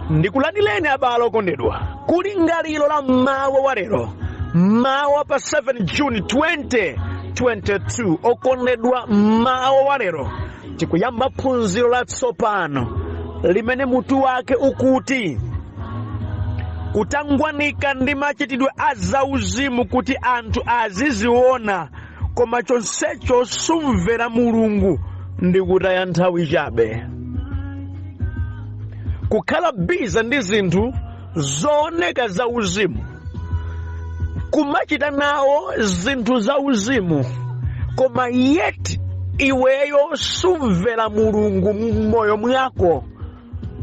Ndikulandireni abale okondedwa kulingaliro la mmawa wa lero, mmawa pa 7 June 2022. Okondedwa, mmawa wa lero tikuyamba phunziro latsopano limene mutu wake ukuti kutangwanika ndi machitidwe a zauzimu kuti anthu aziziona, koma chonsecho sumvera Mulungu ndi kutaya nthawi chabe. Kukhala busy ndi zinthu zooneka zauzimu, kumachita nawo zinthu zauzimu, koma yet iweyo sumvera Mulungu m'moyo mwako,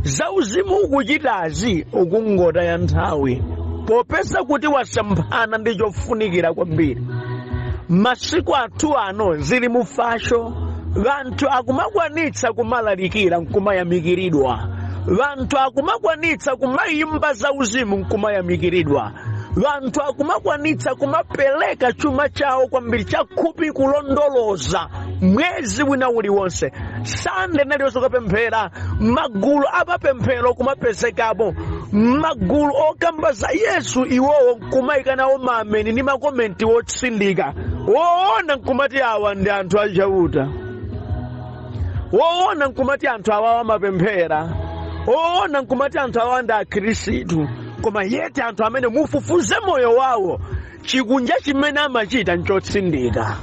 zauzimu ukuchitazi ukungotaya nthawi, popeza kuti wasemphana ndi chofunikira kwambiri. Masiku athu ano zili mu fasho, vanthu akumakwanitsa kumalalikira nkumayamikiridwa, vanthu akumakwanitsa kumayimba zauzimu nkumayamikiridwa, vanthu akumakwanitsa kumapereka chuma chawo kwambiri chakhumi kulondoloza mwezi wina uliwonse, Sande lililonse kukapemphera, magulu apapemphero kumapezekamo, magulu okamba za Yesu iwowo nkumayikanawo maameni ndi makomenti wotsindika woona, nkumati awa ndi anthu achauta, woona nkumati anthu awawa amapemphera, woona nkumati anthu awawa ndi akhristu. Koma yet anthu amene mufufuze moyo wawo, chikunja chimene amachita nchotsindika.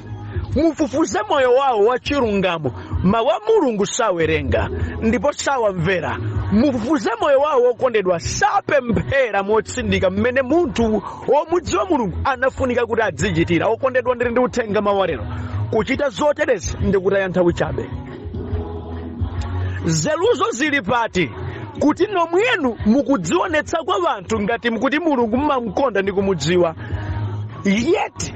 Mufufuze moyo wawo wa chilungamo, mawu a Mulungu sawerenga ndipo sawamvera. Mufufuze moyo wawo wokondedwa, sapemphera motsindika mmene munthu womudziwa Mulungu anafunika kuti adzichitira. Okondedwa, ndili ndi uthenga mawa lero: kuchita zoterezi ndi kutaya nthawi chabe. Nzeruzo zili pati kuti nomwenu mukudzionetsa kwa anthu ngati mukuti Mulungu mumamkonda ndi kumudziwa, yet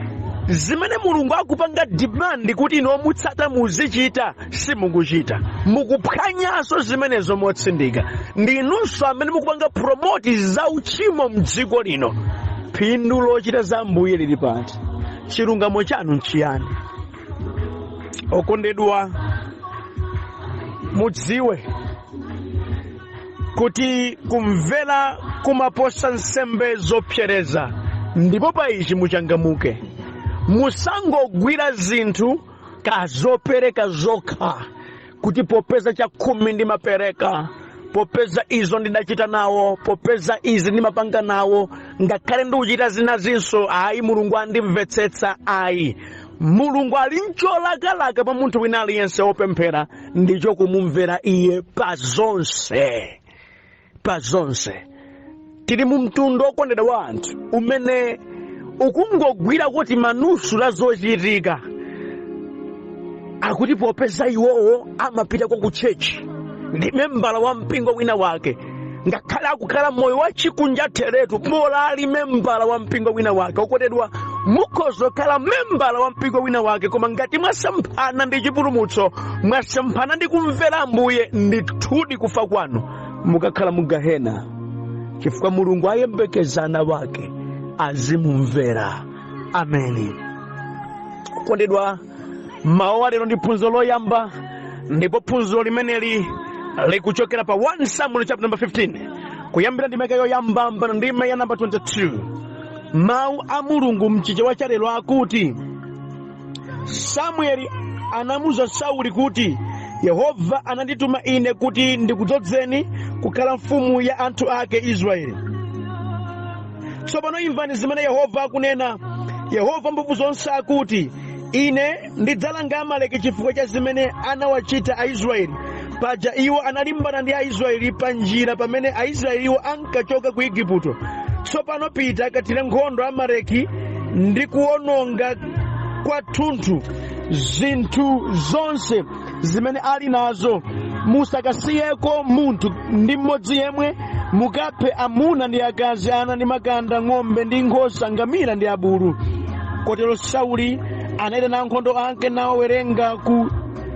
zimene Mulungu akupanga demand kuti inu omutsata muzichita simukuchita? Mukuphwanyanso zimenezo motsindika. Ndi inunso amene mukupanga promote za uchimo mdziko lino. Phindu lochita za Ambuye lili pati? Chilungamo chanu nchiyani? Okondedwa, mudziwe kuti kumvera kumaposa nsembe zopsereza, ndipo pa ichi muchangamuke. Musangogwira zinthu kazopereka zokha, kuti popeza chakhumi ndimapereka, popeza izo ndidachita nawo, popeza izi ndimapanga nawo, ngakhale ndikuchita zinazinso, ayi, Mulungu andimvetsetsa. Ayi, Mulungu ali ncholakalaka pa munthu wina aliyense wopemphera, ndicho kumumvera iye pa zonse, pa zonse. Tili mu mtundu, okondedwa, wa anthu umene ukungogwira kuti manusu la zochitika, akuti popeza iwowo amapita ku church, ndi membala wa mpingo wina wake, ngakhale akukhala moyo wa chikunja theretu, bola ali membala wa mpingo wina wake. Okondedwa, mukhoza kukhala membala wa mpingo wina wake, koma ngati mwasemphana ndi chipulumutso, mwasemphana ndi kumvera Ambuye, ndithudi kufa kwanu mukakhala mu gahena, chifukwa Mulungu ayembekeza ana wake azimumvera. Ameni. Okondedwa, mawu alero ndi phunziro loyamba, ndipo phunziro limeneli likuchokera pa 1 Samuel chapter number 15, kuyambira ndime yoyamba mpaka ndime ya namba 22. Mawu a Mulungu mchichewa chalero akuti, Samueli anamuza Sauli kuti, "Yehova anandituma ine kuti ndikudzozeni kukhala mfumu ya anthu ake Israeli. Tsopano imvani zimene Yehova akunena. Yehova mphamvu zonse akuti, 'Ine ndidzalanga Amaleki chifukwa cha zimene anawachita Aisraeli. Paja iwo analimbana ndi Aisraeli pa njira pamene Aisraeliwo ankachoka ku Igupto. Tsopano pita, kathire nkhondo Amaleki ndi kuwononga kwathunthu zinthu zonse zimene ali nazo. Musakasiyeko munthu ndi mmodzi yemwe. Mukaphe amuna ndi akazi, ana ndi makanda, ng'ombe ndi nkhosa, ngamira ndi abulu." Kotero Sauli anayitana ankhondo ake nawawerenga ku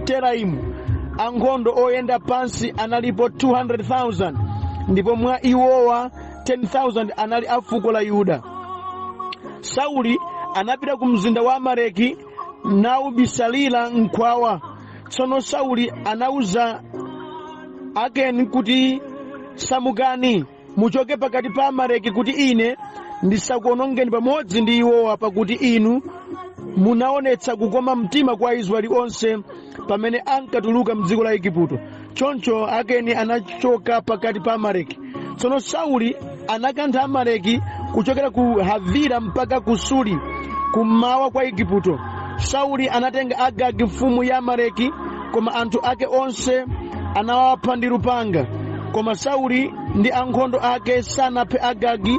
Telaimu. Ankhondo oyenda pansi analipo 200,000, ndipo mwa iwowa 10,000 anali a fuko la Yuda. Sauli anapita ku mzinda wa Amaleki nawubisalira m'khwawa. Tsono Sauli anawuza Akeni kuti Samukani, muchoke pakati pa Amaleki, kuti ine ndisakuonongeni pamodzi ndi iwowa, pakuti inu munaonetsa kukoma mtima kwa Aisraeli onse pamene ankatuluka mdziko la Igupto. Choncho Akeni anachoka pakati pa Amaleki. Tsono Sauli anakantha Amaleki kuchokera ku Havila mpaka ku Suri, kummawa kwa Igupto. Sauli anatenga Agagi mfumu ya Amaleki, koma anthu ake onse anawapha ndi lupanga. Koma Sauli ndi ankhondo ake sanaphe Agagi,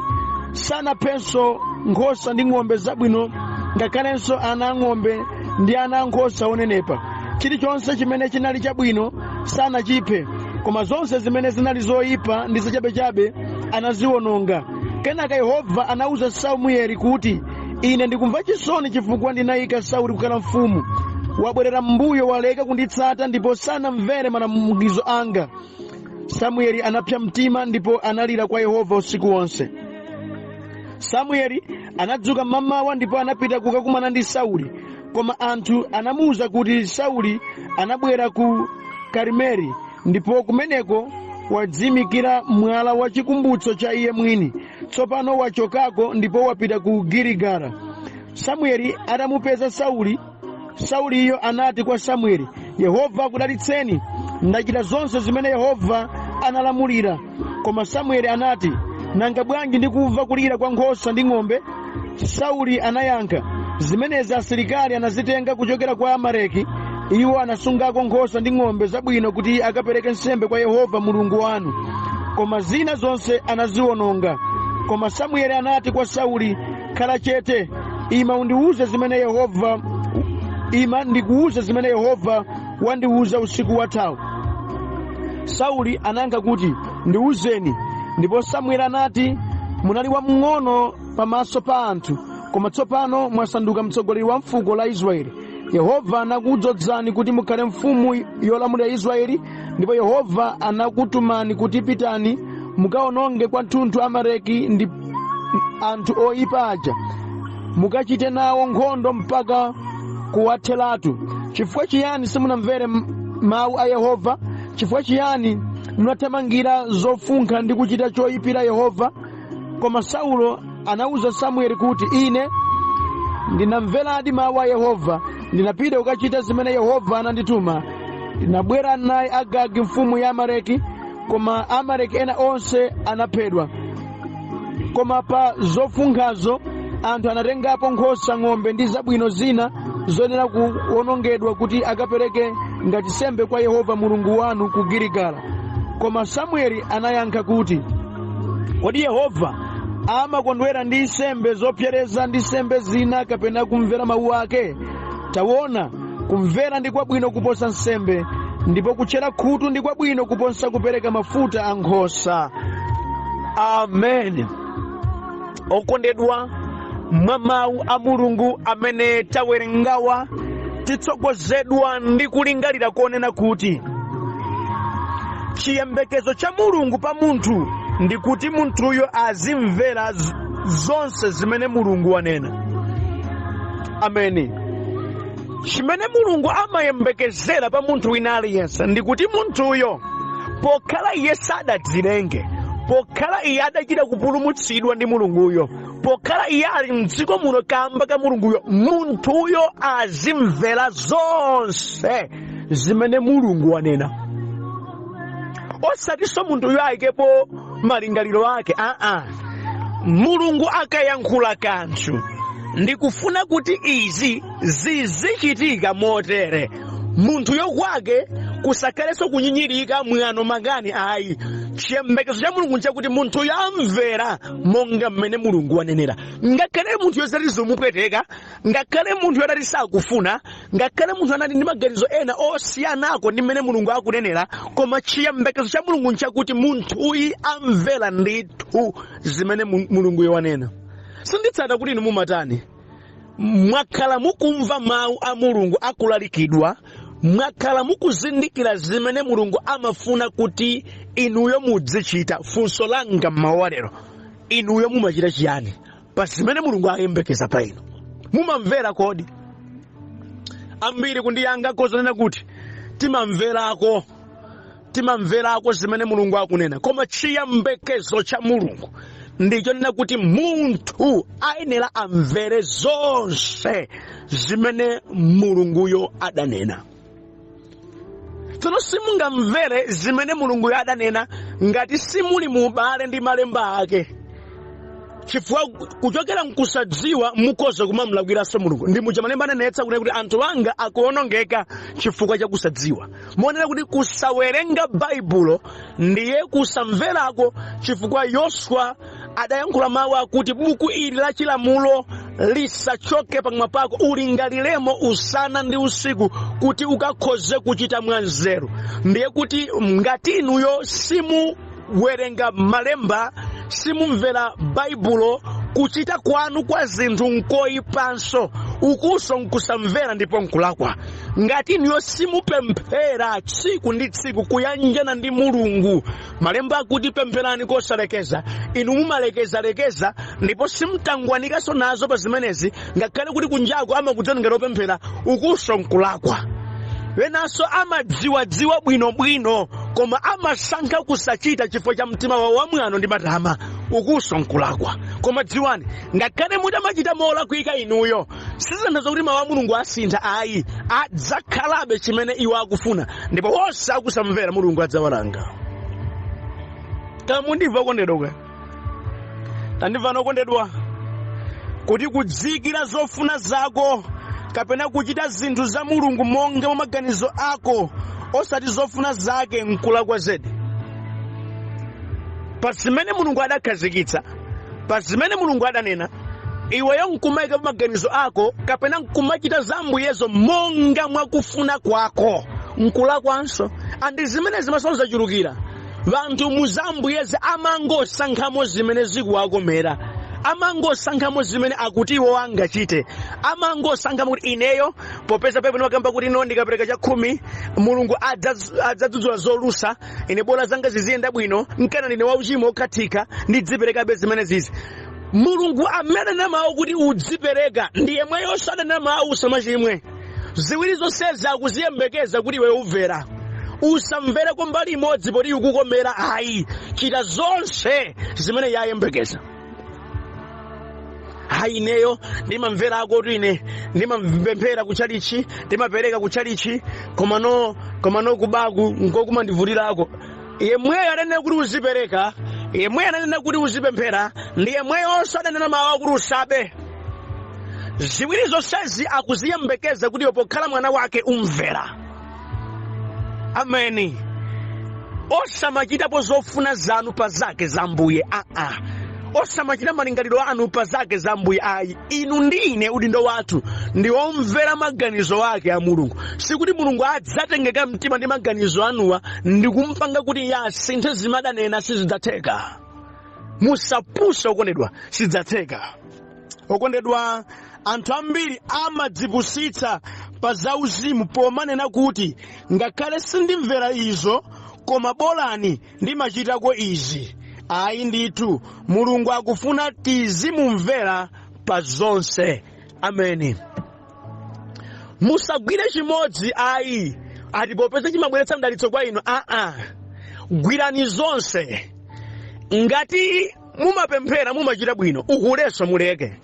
sanaphenso nkhosa ndi ng'ombe zabwino, ngakhalenso ana ang'ombe ndi ana ankhosa onenepa. Chilichonse chimene chinali chabwino sanachiphe, koma zonse zimene zinali zoyipa ndi zachabechabe anaziwononga. Kenaka Yehova anawuza Samueli kuti, Ine ndikumva chisoni chifukwa ndinayika Sauli kukhala mfumu. Wabwerera m'mbuyo, waleka kunditsata ndipo sanamvere malangizo anga. Samueli anapsa mtima ndipo analira kwa Yehova usiku wonse. Samueli anadzuka mmamawa ndipo anapita kukakumana ndi Sauli, koma anthu anamuwuza kuti Sauli anabwera ku Karimeli ndipo kumeneko wadziyimikira mwala wa chikumbutso cha iye mwini. Tsopano wachokako ndipo wapita ku Giligala. Samueli atamupeza Sauli, Sauliyo anati kwa Samueli, Yehova akudalitseni, ndachita zonse zimene Yehova analamulira. Koma Samueli anati, Nanga bwanji ndikumva kulira kwa nkhosa ndi ng'ombe? Sauli anayankha, Zimenezi asilikali anazitenga kuchokera kwa Amaleki. Iwo anasungako nkhosa ndi ng'ombe zabwino kuti akapereke nsembe kwa Yehova Mulungu wanu, koma zina zonse anaziwononga. Koma Samueli anati kwa Sauli, Khala chete, ima undiwuze zimene Yehova ima ndikuwuze zimene Yehova wandiwuza usiku wathawu. Sauli anayankha kuti, Ndiwuzeni. Ndipo Samueli anati, Munali wamng'ono pamaso pa anthu, koma tsopano mwasanduka mtsogoleri wa fuko la Israeli. Yehova anakudzozani kuti mukhale mfumu yolamulira Israeli, ndipo Yehova anakutumani kuti, Pitani mukawononge kwathunthu Amaleki ndi anthu oyipa aja, mukachite nawo nkhondo mpaka kuwatheratu. Chifukwa chiyani simunamvere mawu a Yehova? Chifukwa chiyani munathamangira zofunkha ndi kuchita choyipira Yehova? Koma Saulo anawuza Samueli kuti, Ine ndinamveradi mawu a Yehova, ndinapita kukachita zimene Yehova anandituma. Ndinabwera naye Agagi mfumu ya Amaleki, koma Amaleki ena onse anaphedwa. Koma pa zofunkhazo anthu anatengapo nkhosa, ng'ombe ndi zabwino zina zoyenera kuwonongedwa kuti akapereke ngati nsembe kwa Yehova Mulungu wanu ku Giligala. Koma Samueli anayankha kuti, Kodi Yehova amakondwera ndi nsembe zopsereza ndi nsembe zina kapena kumvera mawu ake? Taona, kumvera ndi kwabwino kuposa nsembe, ndipo kutchera khutu ndi kwabwino kuposa kupereka mafuta a nkhosa. Amen. Okondedwa, mwa mawu a Mulungu amene tawerengawa, titsogozedwa ndi kulingalira konena kuti chiyembekezo cha Mulungu pa munthu ndi kuti munthuyo azimvera zonse zimene Mulungu wanena. Ameni. Chimene Mulungu amayembekezera pa munthu wina aliyense ndi kuti munthuyo, pokhala iye sadadzilenge, pokhala iye adachita kupulumutsidwa ndi Mulunguyo, pokhala iye ali mdziko muno kamba ka Mulunguyo, munthuyo azimvera zonse zimene Mulungu wanena, osatinso munthuyo ayikepo malingaliro ake. Aa, Mulungu akayankhula kanthu, ndikufuna kuti izi zizichitika motere, munthuyo kwake kusakhalenso kunyinyirika, mwano, makani, ayi. Chiyembekezo cha Mulungu nchakuti munthuyo amvera monga mmene Mulungu wanenera, ngakhale munthuyo zati zomupweteka, ngakhale munthu adati sakufuna, ngakhale munthu anali ndi maganizo ena osiyanako ndi mmene Mulungu akunenera. Koma chiyembekezo cha Mulungu nchakuti munthuyi amvera ndithu zimene Mulunguyo wanena. Sinditsata kuti inu mumatani. Mwakhala mukumva mawu a Mulungu akulalikidwa, mwakhala mukuzindikira zimene Mulungu amafuna kuti inuyo mudzichita. Funso langa mmawa lero, inuyo mumachita chiyani pa zimene Mulungu ayembekeza pa inu? Mumamvera kodi? Ambiri kundiyankha kozanena kuti timamverako. Timamverako zimene Mulungu akunena, koma chiyembekezo cha Mulungu ndichonena kuti munthu ayenera amvere zonse zimene Mulunguyo adanena. Tsono simungamvere zimene Mulunguyo adanena ngati simuli mu ubale ndi malemba ake, chifukwa kuchokera mkusadziwa mukhoza kumamulakwiranso Mulungu. Ndi muja malemba anenetsa kunena kuti anthu anga akuonongeka chifukwa cha kusadziwa. Monena kuti kusawerenga Baibulo ndiye kusamverako, chifukwa Yoswa adayankhula mawu akuti buku ili la chilamulo lisachoke pakamwa pako, ulingaliremo usana ndi usiku kuti ukakhoze kuchita mwanzeru. Ndiye kuti ngati inuyo simuwerenga malemba, simumvera Baibulo, kuchita kwanu kwa zinthu nkoyipanso, ukunso nkusamvera ndipo nkulakwa. Ngati inuyo simupemphera tsiku ndi tsiku kuyanjana ndi Mulungu, malemba akuti pempherani kosalekeza, inu mumalekezalekeza ndipo simtangwanikanso nazo pa zimenezi, ngakhale kuti kunjako amakudziwani ngati opemphera, ukunso nkulakwa. Wenanso amadziwadziwa bwinobwino koma amasankha kusachita chifukwa cha mtima wawo wamwano ndi matama, ukunso nkulakwa. Koma dziwani, ngakhale mutamachita molakwika inuyo, sizitanthauza kuti mawu a Mulungu asintha ayi, adzakhalabe chimene iwo akufuna, ndipo onse akusamvera Mulungu adzawalanga. Kamundimva okondedwa? Tandimvani okondedwa, kuti kudziyikira zofuna zako kapena kuchita zinthu za Mulungu monga mwa maganizo ako osati zofuna zake nkulakwa zedi. Pa zimene Mulungu adakhazikitsa, pa zimene Mulungu adanena, iweyo nkumayika maganizo ako kapena nkumachita za Ambuyezo monga mwakufuna kwako nkulakwanso. Andi zimene zimasowa zachulukira vanthu mu za Ambuyezi, amangosankhamo zimene zikuwakomera, amangosankhamo zimene akuti iwo angachite, amangosankhamo kuti ineyo popeza pepe wakamba kuti ino ndikapereka chakhumi Mulungu adzadzudzula zolusa, ine bola zanga ziziyenda bwino, nkana ndine wauchimo okhathika ndidziperekabe zimene zizi. Mulungu amene anena mawu kuti udzipereka ndi yemweyonso adanena mawu usamachimwe. Ziwiri zonsezi akuziyembekeza kuti iwe umvera. Usamvere kwa mbali imodzi poti ikukomera ayi, chita zonse zimene yayembekeza. Hayi, ineyo ndimamverako kuti ine ndimapemphera kutchalichi, ndimapereka kutchalichi, komano kubaku nkokumandivutirako. Yemweyo adanena kuti uzipereka, yemweyo adanena kuti uzipemphera, ndi yemweyonso adanena mawu akuti usabe. Ziwiri zonsezi akuziyembekeza kuti iwe pokhala mwana wake umvera. Ameni. Osamachitapo zofuna zanu pa zake za Ambuye, aa, osamachita malingaliro anu pa zake za Ambuye ayi. Inu ndi ine udindo wathu ndi omvera maganizo ake a Mulungu. Sikuti Mulungu adzatengeka mtima ndi maganizo anuwa ndi kumpanga kuti iye asinthe zimadanena, sizidzatheka. Musapuse okondedwa, sizidzatheka. Okondedwa, anthu ambiri amadzipusitsa pa zauzimu pomanena kuti ngakhale sindimvera izo, koma bolani ndimachitako izi. Ayi ndithu, Mulungu akufuna tizimumvera pa zonse. Ameni. Musagwire chimodzi ayi, ati popeza chimabweretsa mdalitso kwa inu. Aa, gwirani zonse. Ngati mumapemphera mumachita bwino, uhulenso muleke.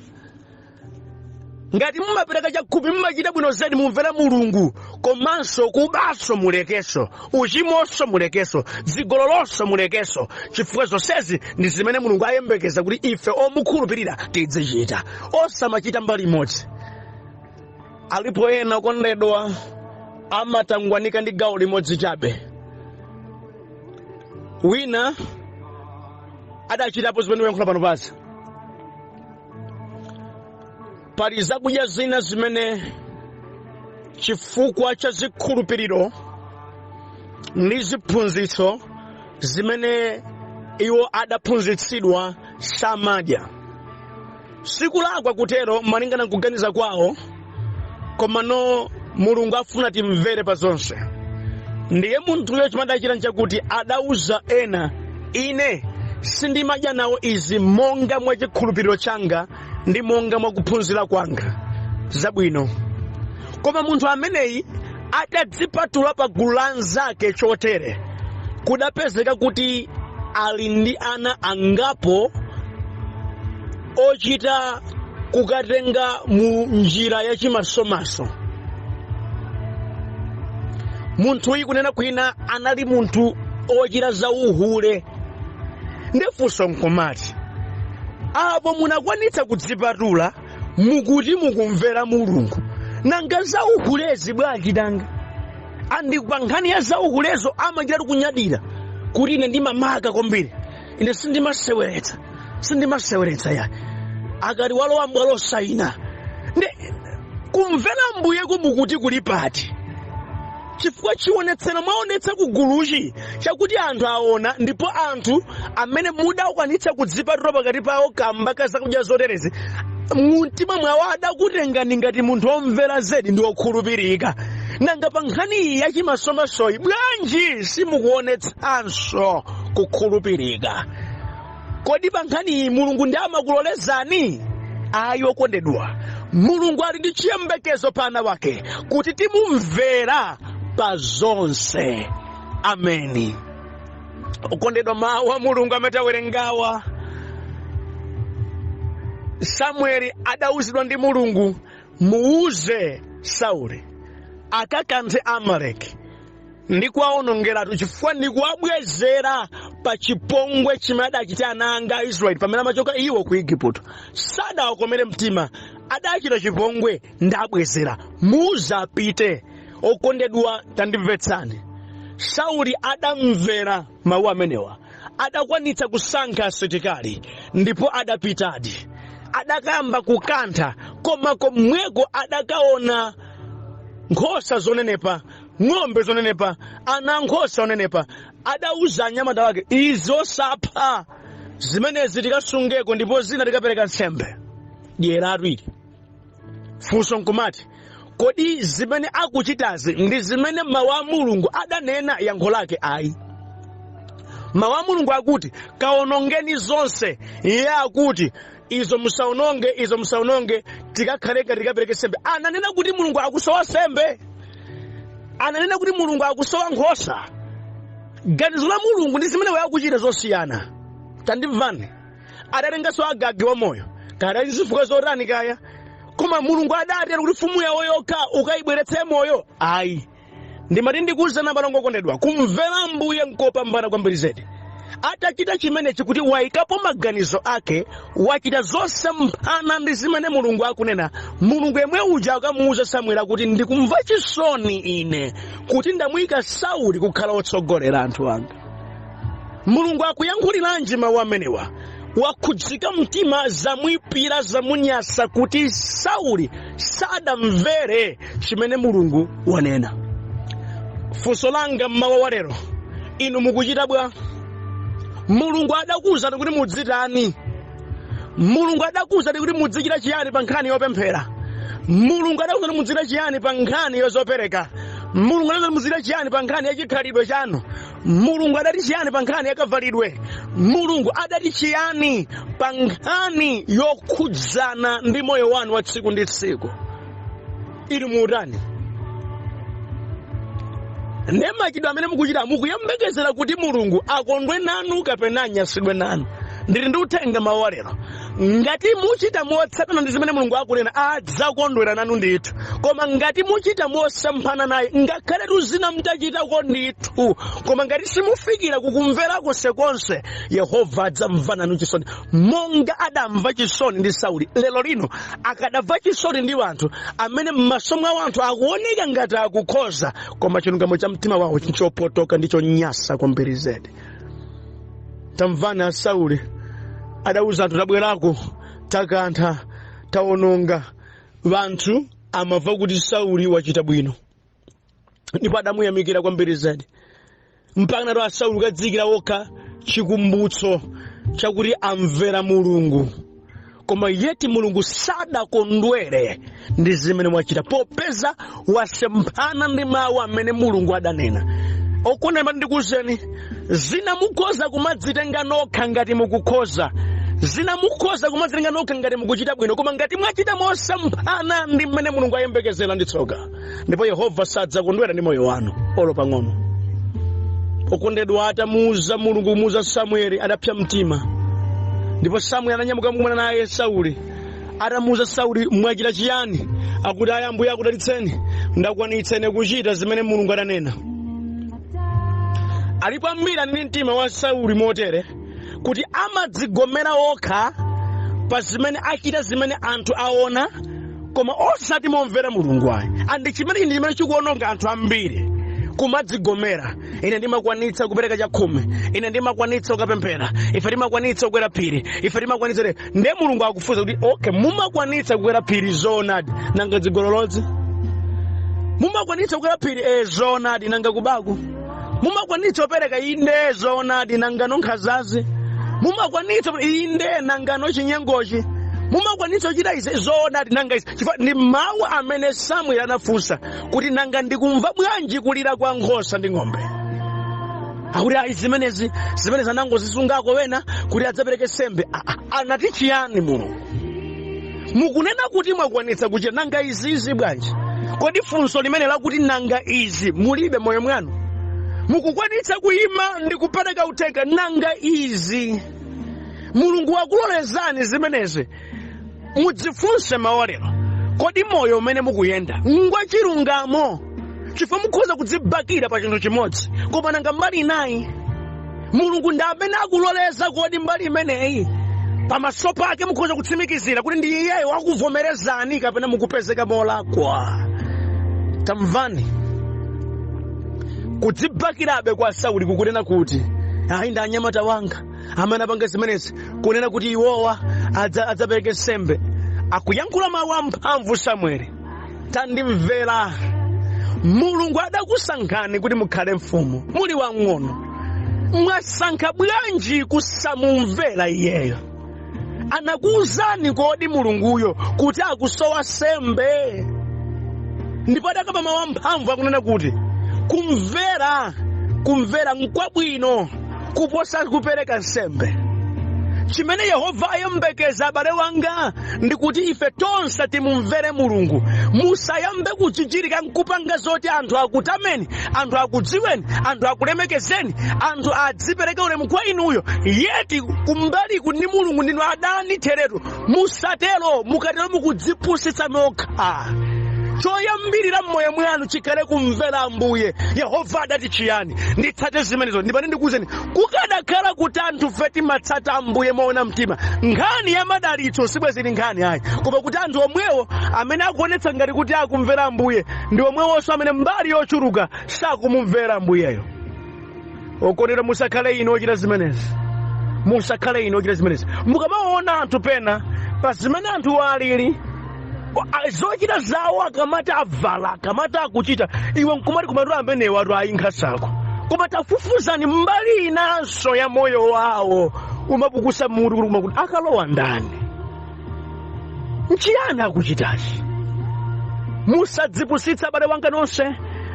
Ngati mumapereka chakhumi mumachita bwino zedi, mumvera Mulungu, komanso kubanso mulekenso, uchimonso mulekenso, dzigololonso mulekenso, chifukwa zonsezi ndi zimene Mulungu ayembekeza kuti ife omukhulupirira tidzichita, osamachita mbali imodzi. Alipo ena okondedwa amatangwanika ndi gawo limodzi chabe. Wina adachitapo zimene ndikuyankhula pano pasi. Pali zakudya zina zimene chifukwa cha zikhulupiriro ndi ziphunzitso zimene iwo adaphunzitsidwa samadya. Sikulakwa kutero malingana nkuganiza kwawo, komano Mulungu afuna timvere pa zonse. Ndiye munthuyo chimene adachita nchakuti adauza ena, ine sindimadya nawo izi monga mwa chikhulupiriro changa ndi monga mwa kuphunzira kwanga zabwino. Koma munthu ameneyi atadzipatula pa gulu la anzake chotere, Kudapezeka kuti ali ndi ana angapo ochita kukatenga mu njira yachimasomaso. Munthuyi, kunena kwina, anali munthu ochita za uhule. Ndifunso nkumati, apo munakwanitsa kudzipatula, mukuti mukumvera Mulungu, nanga za uhulezi bwanji? Nanga andi pa nkhani ya za uhulezo amachita kunyadira kuti ine ndimamaka kwambiri, ine sindimaseweretsa, sindimaseweretsa ya akati walowa mbwalo osayina. Ndi kumvera Mbuyeko mukuti kuli pati? Chifukwa chionetsero mwaonetsa kuguluchi chakuti anthu aona, ndipo anthu amene mudakwanitsa kudzipatula pakati pawo kamba ka zakudya zoterezi, mumtima mwawo adakutengani ngati munthu womvera zedi ndi wokhulupirika. Nanga pa nkhani iyi yachimasomasoyi bwanji simukuonetsanso kukhulupirika? Kodi pa nkhani iyi Mulungu ndi amakulolezani? Ayi, okondedwa, Mulungu ali ndi chiyembekezo pa ana wake kuti timumvera pa zonse. Ameni. Okondedwa, mawu a Mulungu amene tawerengawa, Samueli adawuzidwa ndi Mulungu, muwuze Sauli akakanthe Amaleki ndi kuwaonongeratu, chifukwa ndikuwabwezera pa chipongwe chimene adachita ana anga Aisraeli pamene amachoka iwo ku Igupto. Sadawakomere mtima, adachita chipongwe, ndabwezera, muwuze apite. Okondedwa, tandimvetsani. Sauli adamvera mawu amenewa, adakwanitsa kusankha asilikali ndipo adapitadi, adakayamba kukantha. Koma komweko adakaona nkhosa zonenepa, ng'ombe zonenepa, ana ankhosa onenepa. Adauza anyamata wake, izi osapha, zimenezi tikasungeko ndipo zina tikapereka nsembe. Dyeratu ili. Funso nkumati, kodi zimene akuchitazi ndi zimene mawu a Mulungu adanena? Yankho lake ayi. Mawu a Mulungu akuti kaonongeni zonse, iye akuti izo musaononge, izo musaononge, tikakhaleka tikapereke sembe. Ananena kuti Mulungu akusowa sembe? Ananena kuti Mulungu akusowa nkhosa? Ganizo la Mulungu ndi zimene akuchita zosiyana. Tandimvani. Adatenganso Agagi wamoyo, kaya ali zifukwa zotani kaya, koma Mulungu adatero kuti mfumu yawo yokha ukayibweretse moyo? Ayi. Ndimati ndikuwuzani, abalongo okondedwa, kumvera Mbuye nkopambana kwambiri zedi. Atachita chimenechi kuti wayikapo maganizo ake, wachita zosemphana ndi zimene Mulungu akunena, Mulungu yemwe uja akamuwuza Samueli akuti, ndikumva chisoni ine kuti ndamuyika Sauli kukhala wotsogolera anthu anga. Mulungu akuyankhuliranji mawu amenewa? Wakhudzika mtima, zamwipira, zamunyasa kuti Sauli sadamvere chimene Mulungu wanena. Funso langa mmawa wa lero, inu mukuchita bwa? Mulungu adakuwuzani kuti mudzitani? Mulungu adakuwuzani kuti mudzichita chiyani pa nkhani yopemphera? Mulungu adakuwuzani mudzichita chiyani pa nkhani yozopereka? Mulungu adakuwuzani mudzichita chiyani pa nkhani ya chikhalidwe chanu? Mulungu adati chiyani pa nkhani yakavalidwe? Mulungu adati chiyani pa nkhani yokhudzana ndi moyo wanu wa tsiku ndi tsiku? Inu muutani? Ndi machitidwe amene mukuchita, mukuyembekezera kuti Mulungu akondwe nanu kapena anyansidwe nanu? Ndili ndi uthenga mawu wa lero: ngati muchita motsatana ndi zimene Mulungu akunena, adzakondwera nanu ndithu. Koma ngati muchita mosemphana naye, ngakhale tuzina mtachitako ndithu, koma ngati simufikira kukumvera konsekonse, Yehova adzamva nanu chisoni monga adamva chisoni ndi Sauli. Lero lino akadamva chisoni ndi anthu amene m'maso mwa anthu akuoneka ngati akukhoza, koma chilungamo cha mtima wawo nchopotoka ndi chonyasa kwambiri zedi. Tamvani, a Sauli adauza anthu, tabwerako, takantha, tawononga. Anthu amamva kuti Sauli wachita bwino ndipo adamuyamikira kwambiri zedi, mpaka nato a Sauli kadziyikira wokha chikumbutso chakuti amvera Mulungu. Koma yeti Mulungu sadakondwere ndi zimene wachita, popeza wasemphana ndi mawu amene Mulungu adanena. Okondedwa, ndikuwuzeni zina, mukhoza kumadzitenga nokha ngati mukukhoza zina, mukhoza kumadzitenga nokha ngati mukuchita bwino, koma ngati mwachita mosemphana ndi mmene Mulungu ayembekezera, ndi tsoka, ndipo Yehova sadzakondwera ndi moyo wanu olo pang'ono. Okondedwa, atamuuza Mulungu kumuuza Samueli, adapsa mtima, ndipo Samueli ananyamuka kukumana naye Sauli. Atamuuza Sauli, "Mwachita chiyani?" Akuti, "Ayi, Ambuye akudalitseni, ndakwanitsa ine kuchita zimene Mulungu adanena." Alipo ambiri ali ndi mtima wa Sauli motere kuti amadzigomera okha pa zimene achita, zimene anthu aona, koma osati momvera Mulungu ayi. And chimenechi ndi chimene chikuononga anthu ambiri, kumadzigomera: "Ine ndimakwanitsa kupereka chakhumi, ine ndimakwanitsa kukapemphera, ife timakwanitsa kukwera phiri, ife timakwanitsa." Ndiye Mulungu akufunsa kuti, "Okay, mumakwanitsa kukwera phiri zoonadi, nanga dzigololodzi? Mumakwanitsa kukwera phiri, zoonadi, nanga kubaku? Mumakwanitsa kupereka, inde, zoonadi, nanga nkhanzazi? Mumakwanitsa, inde, nangano chinyengochi? Mumakwanitsa kuchita izi, zoonadi, nanga izi?" Chifukwa ndi mawu amene Samueli anafunsa kuti, "Nanga ndikumva bwanji kulira kwa nkhosa ndi ng'ombe?" Akuti, "Ayi, zimenezi anangozisungako wena kuti adzapereke sembe." Ah, ah, anati chiyani Mulungu? "Mukunena kuti mwakwanitsa kuchita, nanga izizi bwanji?" Kodi funso limene lakuti "nanga izi" mulibe moyo mwanu? Mukukwanitsa kuyima ndi kupereka uthenga, nanga izi? Mulungu wakulolezani zimenezi? Mudzifunse mawu lero, kodi moyo umene mukuyenda ngwachilungamo? Chifukwa mukhoza kudzibakira pa chinthu chimodzi, koma nanga mbali inayi, Mulungu ndi amene akuloleza? Kodi mbali imeneyi pamaso pake mukhoza kutsimikizira kuti ndi iyeyo wakuvomerezani, kapena mukupezeka molakwa? Tamvani kudzibakirabe kwa Sauli kukunena kuti, "Ayi, ndi anyamata wanga amene apanga zimenezi," kunena kuti iwowa adzapereke sembe. Akuyankhula mawu amphamvu Samueli: "Tandimvera, Mulungu adakusankhani kuti mukhale mfumu muli wang'ono. Mwasankha bwanji kusamumvera iyeyo? Anakuwuzani kodi Mulunguyo kuti akusowa sembe?" Ndipo adakamba mawu amphamvu akunena kuti kumvera nkwabwino kuposa kupereka nsembe. Chimene Yehova ayembekeza, abale wanga, ndi kuti ife tonse timumvere Mulungu. Musayambe kuchichirika nkupanga zoti anthu akutameni, anthu akudziweni, anthu akulemekezeni, anthu adzipereka ulemu kwa inuyo, yet kumbaliku ndi Mulungu ndinu adani theretu. Musatero. Mukatero mukudzipusitsa nokha. Choyambirira mmoyo mwanu chikhale kumvera Ambuye. Yehova adati chiyani? Nditsate zimenezo. Ndipane ndikuwuzeni, kukadakhala kuti anthu fe timatsata Ambuye moona mtima, nkhani ya madalitso sibwezili nkhani ayi. Koma kuti anthu omwewo amene akuonetsa ngati kuti akumvera Ambuye ndi omwewonso amene mbali yochuluka sakumumvera Ambuyeyo. Okondedwa, musakhale inu ochita zimenezi, musakhale inu ochita zimenezi. Mukamaona anthu pena pa zimene anthu alili, zochita zawo, akamati avala, akamati akuchita, iwe nkumati, "Kumatu amenewo atu ayi nkhasako." Koma tafufuzani mbali inanso ya moyo wawo, umapukusa mutu kuti, "Kumakuti akalowa ndani? Nchiyani akuchitachi?" Musadzipusitsa, abale wanga nonse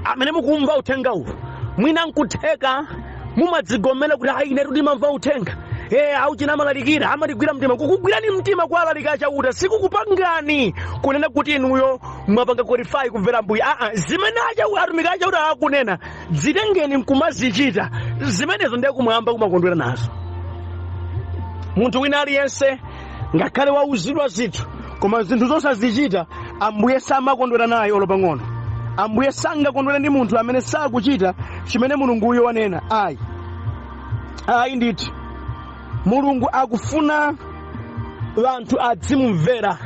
amene mukumva uthenga uwu. Mwina nkutheka mumadzigomera kuti, "Ayi, inetu ndimamva uthenga, auchina amalalikira, amatigwira mtima." Kukugwirani mtima kwa alaliki achauta sikukupangani kunena kuti inuyo mwapanga qualify kumvera Ambuye. Aa, zimene atumiki achauta akunena dzitengeni nkumazichita zimenezo, ndiye kumwamba kumakondwera nazo. Munthu wina aliyense, ngakhale wauzidwa zinthu koma zinthu zosazichita, Ambuye samakondwera naye olo pang'ono. Ambuye sangakondwere ndi munthu amene sakuchita chimene Mulunguyo wanena ayi, ayi ndithu. Mulungu akufuna anthu adzimumvera.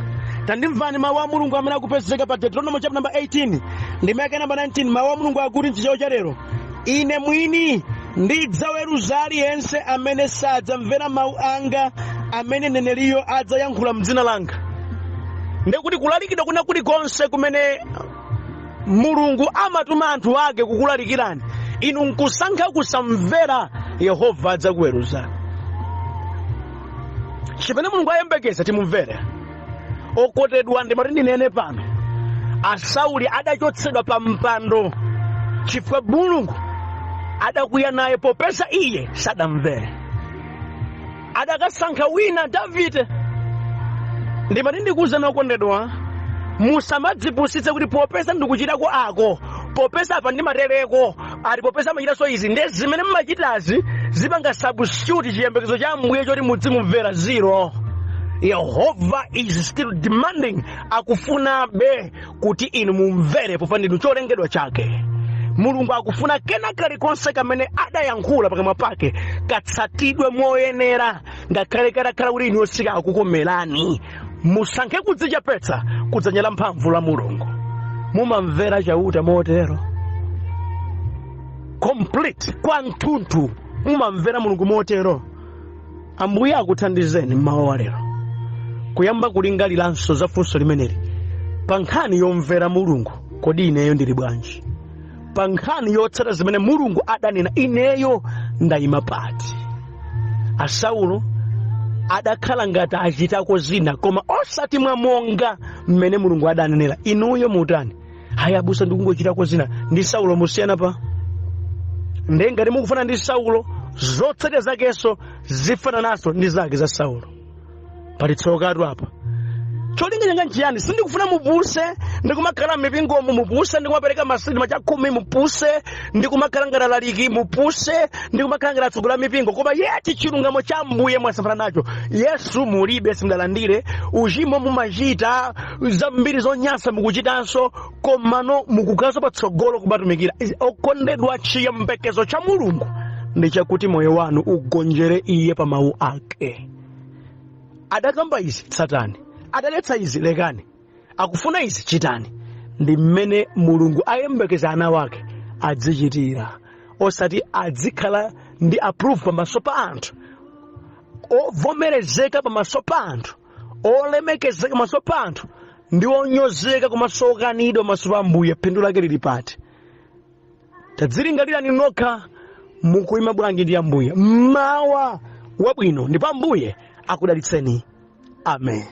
Tandimvani mawu a Mulungu amene akupezeka pa Deuteronomy chapter number 18 ndime yake number 19. Mawu a Mulungu akuti mchichewa cha lero, "Ine mwini ndidzaweruza aliyense amene sadzamvera mawu anga amene mneneriyo adzayankhula mdzina langa." Ndekuti kulalikidwa kuna kulikonse kumene Mulungu amatuma anthu ake kukulalikirani, inu nkusankha kusamvera, Yehova adzakuweruzani. Chimene Mulungu ayembekeza, timumvere. Okondedwa, ndimati ndinene pano, aSauli adachotsedwa pa mpando chifukwa Mulungu adakwiya naye popeza iye sadamvere. Adakasankha wina, Davide. Ndimati ndikuwuzani okondedwa, musamadzipusitse kuti popeza ndikuchitako ako, Popeza apa ndimatereko ati, popeza amachitanso izi, ndiye zimene mmachitazi zipanga substitute chiyembekezo cha Ambuye choti mudzimumvera. Zero. Yehova is still demanding, akufunabe kuti inu mumvere pofa ndinu cholengedwa chake. Mulungu akufuna kena kalikonse kamene adayankhula pakamwa pake katsatidwe moyenera, ngakhale katakhala kuti inu sikakukomerani. Musankhe kudzichepetsa kudzanja la mphamvu la Mulungu. Mumamvera Chauta motero complete, kwathunthu? Mumamvera Mulungu motero? Ambuye akuthandizeni mmawa wa lero kuyamba kulingaliranso za funso limeneli pa nkhani yomvera Mulungu. Kodi ineyo ndili bwanji pa nkhani yotsata zimene Mulungu adanena? Ineyo ndayima pati? Asaulo adakhala ngati achitako zina, koma osati mwamonga mmene Mulungu adanenera. Inuyo mutani? "Hayi abusa, ndikungochitako zina." Ndi Saulo musiyana pa ndiye ngati mukufana ndi Saulo, zotsatira zakenso zifanananso ndi zake za Saulo. Pali tsokatu apa. Cholinga changa nchiyani? Sindikufuna mupuse ndikumakhala m'mipingomo, mupuse ndikumapereka masidi machakhumi, mupuse ndikumakhala ngati alaliki, mupuse ndikumakhala ngati atsogoleri a mipingo, koma yeti chilungamo cha Ambuye mwasemphana nacho. Yesu mulibe, simudalandire, uchimo mumachita, zambiri zonyansa mukuchitanso, komano mukukhalanso patsogolo kumatumikira. Okondedwa, chiyembekezo cha Mulungu ndi chakuti moyo wanu ugonjere Iye pa mawu ake. Adakamba izi, tsatani. Adaletsa izi, lekani. Akufuna izi, chitani. Ndi mmene Mulungu ayembekeza ana wake adzichitira, osati adzikhala ndi approve pamaso pa anthu, ovomerezeka pamaso pa anthu, olemekezeka pamaso pa anthu, ndi onyozeka komanso okanidwa pamaso pa Ambuye. Phindu lake lili pati? Tadzilingalirani nokha, mukuyima bwanji ndi Ambuye? Mmawa wabwino, ndipo Ambuye akudalitseni. Amen.